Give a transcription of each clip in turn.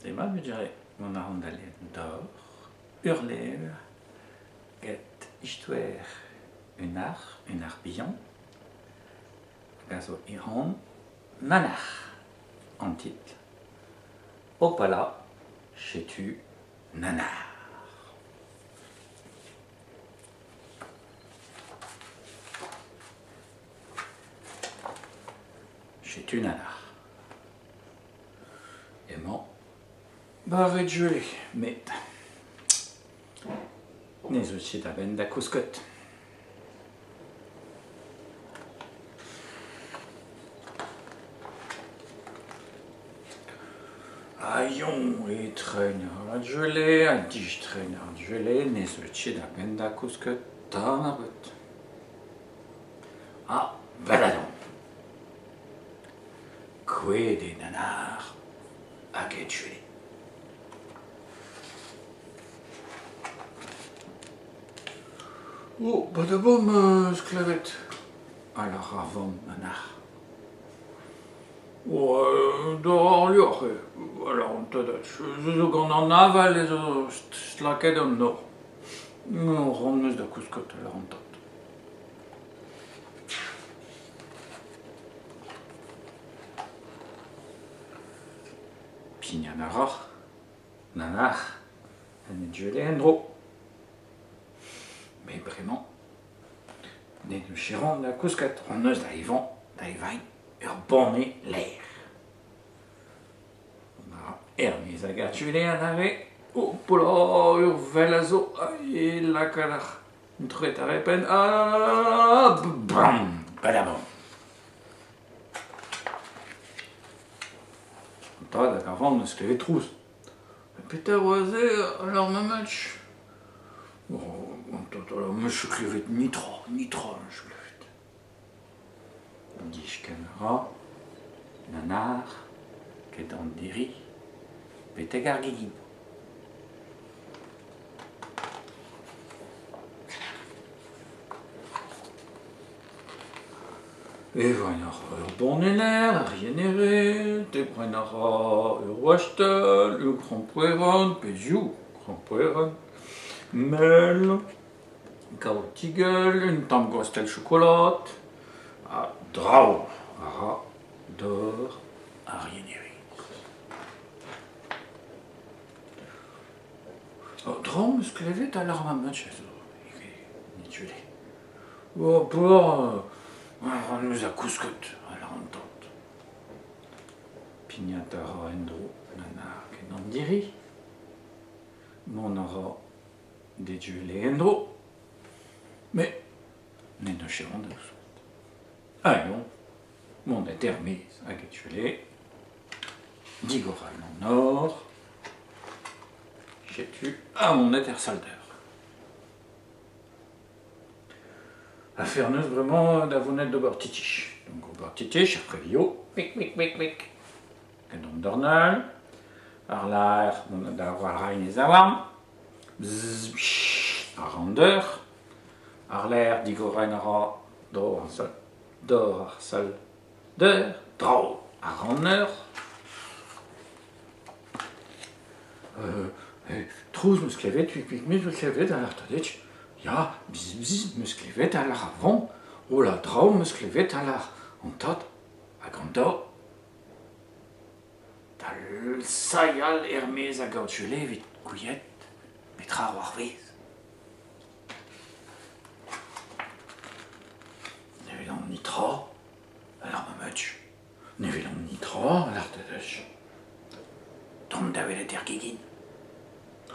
Demat vugale, mont a ran da lenn deoc'h ur levr get istoer un arc'h, un arc'h bihan, hag a zo e anv Manac'h an titl. Hopala, setu Nanar. Setu Nanar. Emañ barrek Julie, met ne zeu ket a-benn da kousket. Ha eñ e tren ar Julie, ha distreiñ ar Julie, ne zeu ket a-benn da kousket tamm ebet. Ha baladon. Kouezhet eo Nanar hag aet Julie. Oh, ba da vamm 'meus klevet, a lâr ar vamm Nanar. Oh, doc'h ar liorzh eo, a lâr an tad Se zo gant an aval ez zo stlaket an nor. C'hoant 'meus da kousket, a lâr an tad. Pignat a ra Nanar en e gwele en-dro. Met bremañ ne deus ket c'hoant da kousket, c'hoant eus da evañ da evañ ur banne lêr. Ma er-maez hag ar gwele adarre, hopola ur vell a zo e lakaat ar Troet ar penn ha bam badabam. An tad hag ar vamm 'neus klevet trouz. Petra oa se alors ma match? Oh, an tad alors 'meus klevet netra, netra 'meus klevet. Diskenn a ra, nanar, ket an diri, betek ar gegin. Evañ a ra ur banneler, ar yenerez, debriñ a ra ur wastell, ur krampouezhenn pe ziv krampouezhenn, mel. Kaotigell, un tamm gwastell chokolad ha draoù a ra dor ar yenerez. Draoù 'm eus klevet a lâr ma match a zo ivez. Oh bah, ran 'meus a kousket a lâr an tad. Pignat a ra en-dro nanar ken an diri. Mont a ra D'e gwele en-dro. Met n'en deus ket c'hoant da gousket. Ha eñ mont er-maez hag e gwele, digorañ an nor, setu ha monet er sal-deur. Afer 'neus bremañ da vonet d'ober titich. Donc ober titich, ar previo, mik mik mik mik. Gant an dorn all, ar laer mont da walc'hañ e zaouarn, Ar ranndir, àr-lerc'h digorañ a ra dor ar sal, dor ar sal-deur, draoù ar ranneur. Trouz 'm eus klevet, me 'meus klevet a lâr Tadeg. Ya, bzz 'm eus klevet a lâr ar vamm. Oh la, draoù 'm eus klevet a lâr an tad hag an daou. Da sailhal er-maez a gaout gelé evit gouiet petra c'hoarvez. Ne welan netra, a lâr ma match. Ne welan netra, a lâr Tadej. Dont da welet er gegin.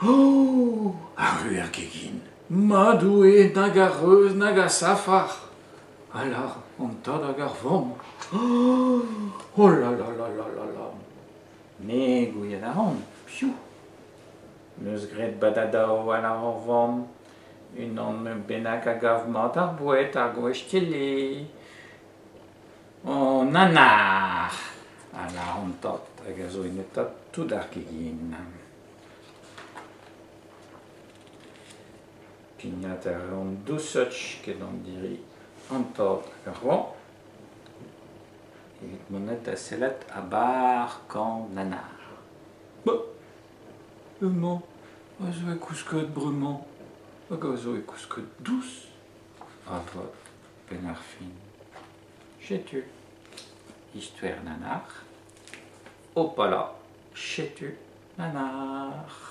Oh! Arru er gegin. Ma Doue, nag a reuz, nag a safar! A lâr an tad hag ar vamm. Oh! Oh la la la la la la! Me gouiet a ran, piv? 'Meus graet badadao a lâr ar vamm. Unan bennak a gav mat ar boued, ar gwestili. Oh nanar! A lâr an tad hag a zo enetañ tout ar gegin. Pignat a reont dousoc'h ket an diri an tad hag ar vamm evit monet da sellet a-bar kan nanar. Bon. Hemañ a zo é kousket bremañ hag a zo é kousket dous avat 'benn ar fin. Setu istoer Nanar. Hopala, setu Nanar.